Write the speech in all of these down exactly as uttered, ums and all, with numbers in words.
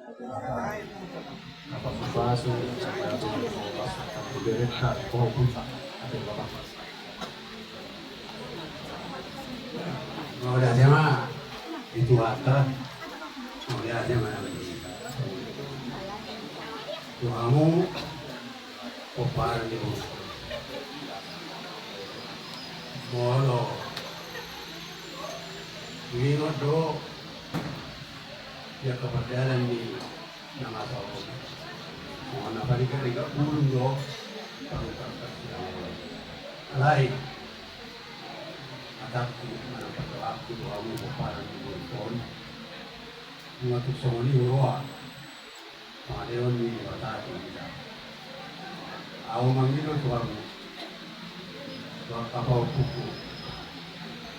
Kapasupasu, kapasupasu, kapasupasu. Mauliate ma di Tuhanta. Mauliate ma di Tuhanta. Tu hamu pomparan ni boru. Molo huingot do di angka pardalan ni na masa on, songon na parigat-rigat bulung do parungkap parsirangon. Alai hatangku manang pandohanku tu hamu pomparan ni boru on, nunga tung songon i huroha pangalehon ni Debata tu hita. Ahu mangido tu hamu, tu angka pahompuku,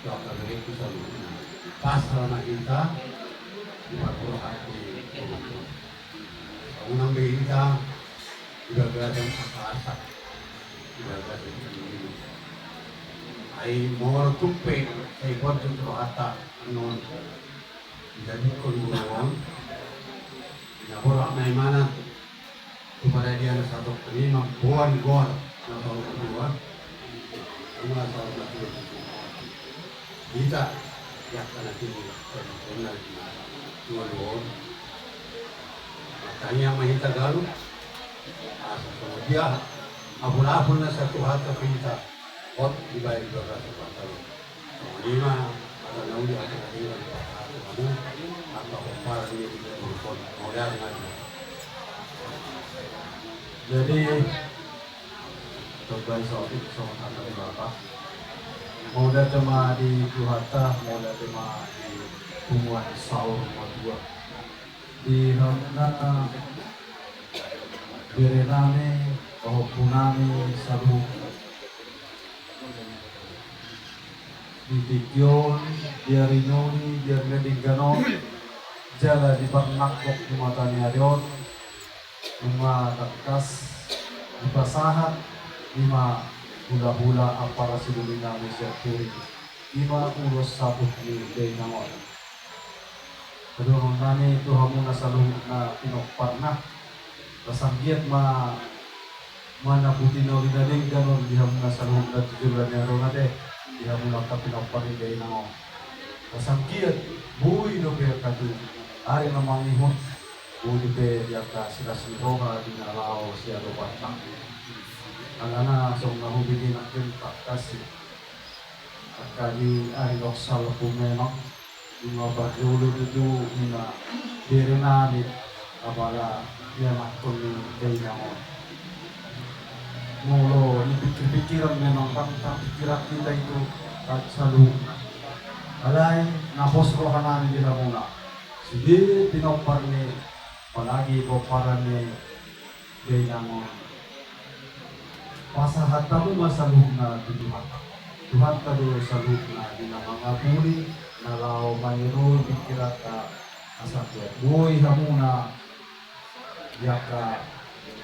tu angka berenku saluhutna, pasal ma hita di parrohanta. Unang be hita di bagasan angka asak, di bagasan ilmu. Ai molo tung pe sai bonjot rohanta annon dijadikkon boru on, na borhat ma imana tu paradian na satongkin i mamboan goar na saur matua. Ima saur matua hita di angka na tinggal, na tinggal di ngolu on. Martangiang ma hita ganup asa songon dia apul-apul na sai Tuhanta tu hita, hot dibahen di bagasan Tuhanta. Songon i ma hata na uli, hata na denggan, hata na uli, hata pomparan ni boru on. Mauliate ma di. Jadi coba isotik songon hata ni Bapa. Mauliate ma di Tuhanta, mauliate ma di punguan saur matua. Di hamuna berenami, pahompunami saluhut. Di tingki on, di ari nuni, di ari na denggan on, jala di parnangkok ni mata ni ari on, nunga tangkas dipasahat ima hula-hula ampara sidolinami sian Turing, ima ulos saput ni dainang on. Hadohonon nami tu hamuna saluhutna pinomparna, asa anggiat ma manaputi na uli na denggan on di hamuna saluhutna tu joloan ni ari on ate, di hamuna angka pinompar ni dainang on. Asa anggiat boi dope angka tu ari na mangihut, boi dope di angka silas ni roha di na laho siadopanna. Alana songon na hubege nangkin, tangkas i angka di ari dohot salpu memang nunga parjolo tutu ima berenami apala ianakhon ni dainang on. Molo di pikir-pikiran memang ndang tarpikirhon hita i tu saluhutna. Alai na pos rohanami di hamuna sude pinompar ni, apalagi pomparan ni dainang on. Pasahat hamu ma saluhutna tu Tuhan. Tuhanta do saluhutna di na mangapuli, na laho maniroi pikiranta, asa anggiat boi hamuna di angka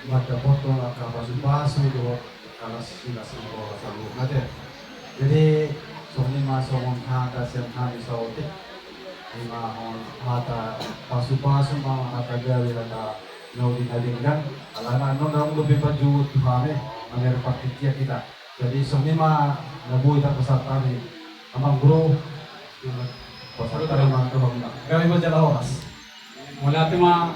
mandapothon angka pasupasu dohot angka las, silas ni roha saluhutna ate. Jadi songon i ma songon hata sian hami saotik. Ima songon hata pasupasu ma, hata gabe, hata na uli na denggan. Alana annon adong dope panjuhut tu hami mamereng partingkian hita. Jadi songon i ma na boi tapasahat hami. Amang Guru, pasahat hami ma tu hamuna. Gabe ma jala horas. Mauliate ma